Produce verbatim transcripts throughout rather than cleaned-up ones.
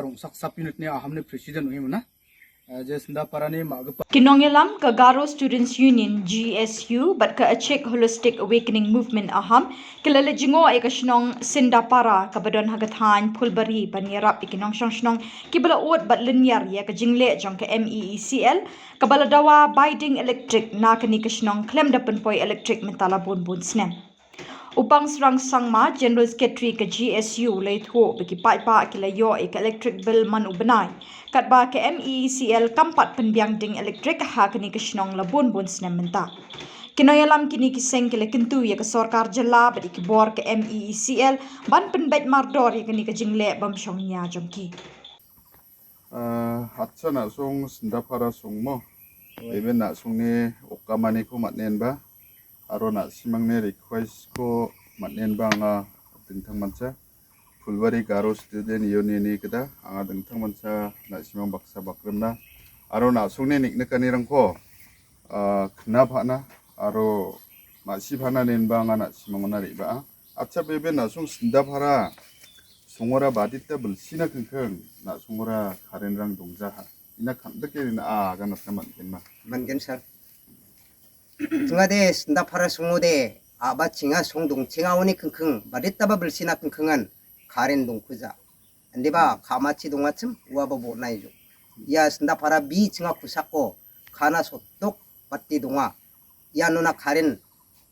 Rongsak Sub Unit-ni Ahamni President ong·emona. Eh, je Sindaparani ma·gipa Kinongyalam ka Garo Students Union, G S U, bad ka Achik Holistic Awakening Movement, Aham, ki la leit jngoh ïa ka shnong Sindapara kaba don ha ka thaiñ Phulbari ban ïarap ïa ki nongshong shnong kiba la ud bad lyniar ïa ka jingleh jong ka M E E C L kaba la dawa bai ding electric na kane ka shnong khlem da pynpoi electric mynta la bun bun snem. U Pangsrang Sangma, General Secretary ka G S U, u la ïathuh ba ki paidbah ki la ïoh ïa ka electric bill man u bnai, katba ka M E E C L kam pat pynbiang ding electric ha kane ka shnong la bun bun snem mynta. Ki nongïalam kine ki seng ki la kyntu ïa ka sorkar jylla bad ïa ki bor ka M E E C L ban pynbeit mardor ïa kane ka jingleh bym shong nia jong ki. Ah, acha, na·song Sindapara song mo. Oi. Iben na·songni okkamaniko man·enba, aro na·simangni request-ko man·enba anga dingtangmancha. Phulbari Garo Student Union-ni gita anga dingtangmancha na·simang baksa bakrimna aro na·songni niknikanirangko, ah, knap ha·na aro ma·sip ha·na inenba anga na·simangona re·baa. Acha, bebe na·song Sindapara songora badita bilsina kingking na·songora current-rang dongjaha. Ina kam·dake rina, ah, aganatna man·genma. Man·gen, sir. Chingade Sindapara songode, a·ba chinga song dongchinga oni kingking, baditaba bilsina kingkingan current dongkuja. Indiba kamachi dongachim, uaba bo·naijo. Ia Sindapara bi chinga kusako, kana sotdok bati donga. Ianona current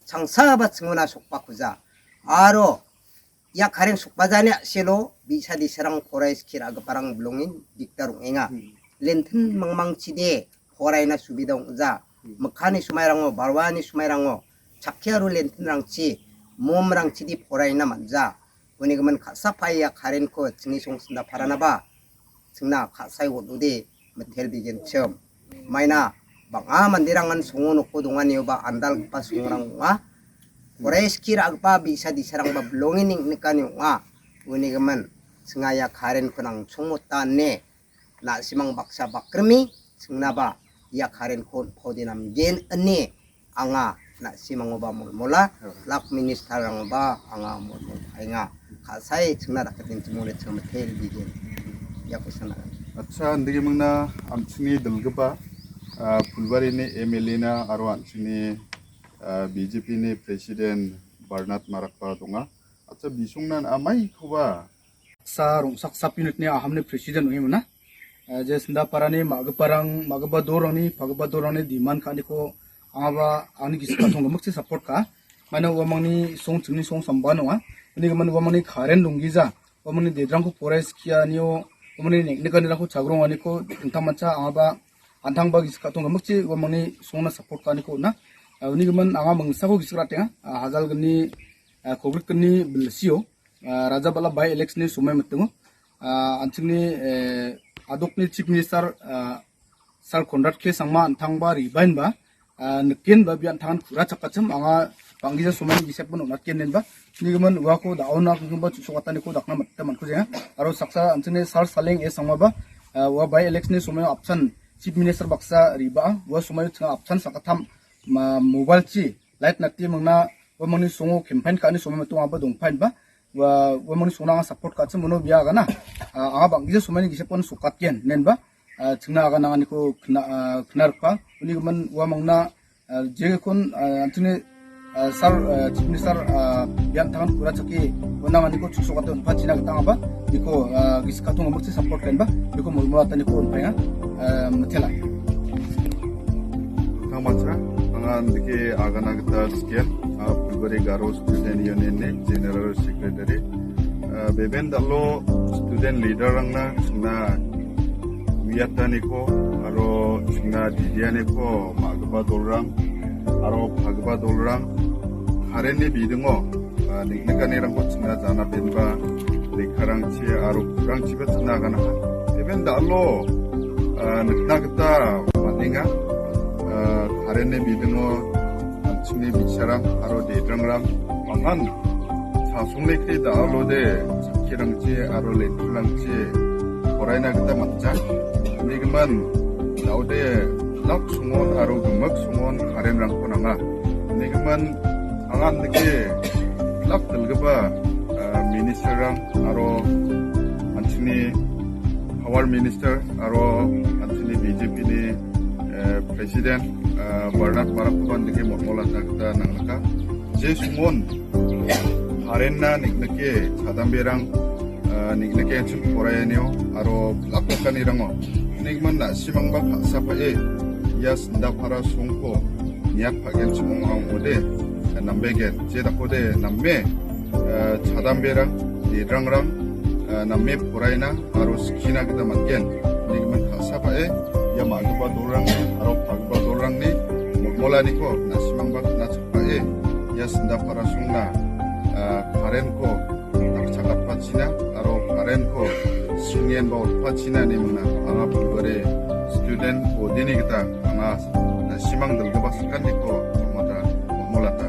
changsaba chingona sokbakuja. Aro ia current sokbajani a·selo bi·sa disarang porai skie ra·giparang bilongin dikta rong·enga. Hmm. Lentin mangmangchide poraina subida ong·ja. Hmm. Mikkani somairango, barwani somairango chakki aro lentinrangchi, momrangchidi poraina man·ja. Uni gimin ka·sapaia current-ko chingni song Sindaparanaba chingna ka·sai on·ode mitel bigenchim. Maina bang·a manderangan songo noko donganioba andalgipa songrang ong·a. Porai skie ra·gipa bi·sa disarangba bilongin ning·nikani ong·a. Uni gimin chinga ia current-ko nangchongmota ine na·simang baksa bakrimi chingnaba ia current-ko on·paode namgen ine anga na·simangoba molmola, lak ministerrangoba anga molmol paenga. Ka·sae chingna dakgitin chimone chingmite ildegen. Iako sana. Acha, indegimingna an·chingni dilgipa, ah, Phulbarini M L A-na aro an·chingni, ah, B J P-ni President Bernard Marakba donga. Acha, bisongnan amaikoba Sa Rongsak Sub Unit-ni Ahamni President ong·emona. Eh, je Sindaparani ma·giparang, ma·gipa dolrangni, pagipa dolrangni demand ka·aniko angaba angni gisik ka·tong gimikchi support ka·a. Maina uamangni song chingni song samban ong·a. Uni gimin uamangni current donggija, uamangni dedrangko porai skianio, uamangni nek-, nekaniranko chagronganiko dingtangmancha angaba an·tangba gisik ka·tong gimikchi uamangni songna support ka·aniko on·a. Eh, uni gimin anga mingsako gisik ra·tenga. Ah, Hajalgni, eh, Kogrikgni bilsio. Ah, Rajabala by election-ni somoi mitingo, ah, an·chingni, eh, adokni Chief Minister, ah, Sir Conrad K Sangma an·tangba ribaenba, ah, nikenba bia an·tangan kura chakachim anga bang·gija somoini gisepon on·atgen inenba. Nigimin uako da·ona kengkengba chu·sokataniko dakna mita man·kujenga. Aro saksa an·chingni Sir Saleng A Sangmaba, ah, ua by election-ni somoio apsan Chief Minister baksa riba·a. Ua somoio chinga apsan sakatam ma-, mobile-chi light nate mingna uamangni songo campaign ka·ani somoi mitingaba dongpaenba. Ua, uamangni songna anga support ka·chim uno bia agana. Ah, anga bang·gija somoini gisepon sokatgen inenba. Ah, chingna agananganiko kna-, ah, knarikpa. Uni gimin uamangna, ah, jekon, ah, an·chingni, ah, Sir, ah, Chief Minister, ah, bia an·tangan kura chake unanganiko chu·sokate on·pachina gita angaba. Biko, ah, gisik ka·tong gimikchi support ka·enba. Biko molmolataniko on·paenga. Ah, mitela. Tangmancha, anga andike agana gita siken, ah, Phulbari Garo Student Union-ni General Secretary. Ah, beben dal·o student leader-rangna chingna uiataniko aro chingna didianiko ma·gipa dolrang aro pagipa dolrang current-ni bidingo, ah, ning·nikanirangko chingna janapenba lekkarangchi aro pulrangchiba chingna aganaha. Iben dal·o, ah, nikna gita man·enga. Ah, current-ni bidingo an·chingni bi·sarang aro dedrangrang bang·an chasongnekri dal·ode chakkirangchi aro lentirangchi poraina gita man·ja. Unigimin dal·ode lak songon aro gimik songon current-rangko nanga. Unigimin angan dike lak dilgipa, ah, minister-rang aro an·chingni Power Minister aro an·chingni B J P-ni, eh, President, eh, Bernard Marakoba nike motmolna gita nang·nika. Je songon karenna neng·nike chadamberang, eh, neng·nike an·ching poraianio aro lapokanirango neng·gimin na·simangba ka·sapae ia Sindapara songko niat pagenchim ong·a ong·ode nambegen. Je dakode namme, eh, chadamberang, dedrangrang, eh, namme poraina aro skina gita man·gen. Neng·gimin ka·sapae ia ma·gipa dolrangni aro pagipa dolrangni molmolaniko na·simangba kna·chakpae ia Sindapara songna, eh, karenko dakchakatpachina aro karenko singen ba otpachina ine mingna anga Phulbari student body-ni gita anga na·simang dilgipa sakaniko mota molata.